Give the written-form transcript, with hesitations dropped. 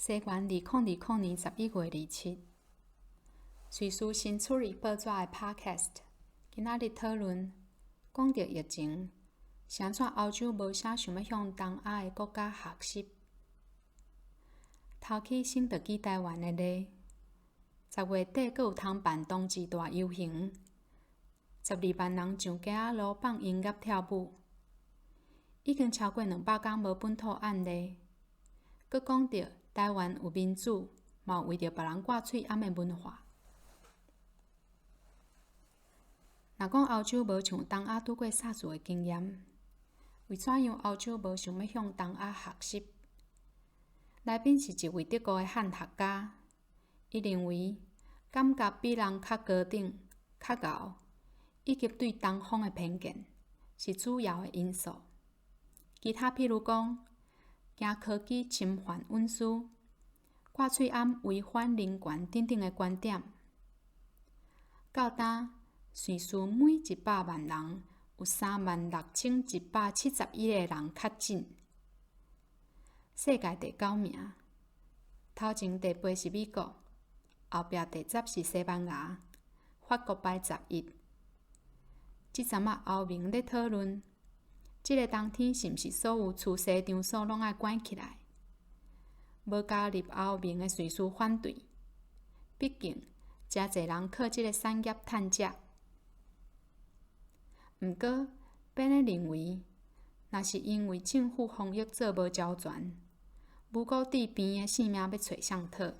西元2020年11月27，瑞士新出日報紙的 Podcast，今仔日討論講著疫情，是按怎歐洲無啥想欲向東亞的國家學習？頭起省著舉台灣的例，10月底閣有通辦冬至大遊行，12萬人上街仔路放音樂跳舞，已經超過200工無本土案例，閣講著台灣有民主，嘛有為著別人掛喙罨的文化。若講歐洲無像東亞拄過薩士的經驗，為怎樣歐洲無想欲向東亞學習？來賓是一位德國的漢學家，伊認為感覺比人較高等、較𠢕，以及對東方的偏見是主要的因素。其他譬如講，驚科技侵犯隱私、掛喙罨違反人權等等的觀點。到今，瑞士每100萬人有36,171個人確診，世界第九名。頭前第八是美國，後壁第十是西班牙，法國排11。這陣仔歐盟咧討論，這个冬天是毋是所有廚師場所攏愛關起來？無加入歐盟的瑞士反對，畢竟誠濟人靠這个產業趁食。毋過，邊咧認為，若是因為政府防疫做無周全，無辜致病的性命欲揣誰討？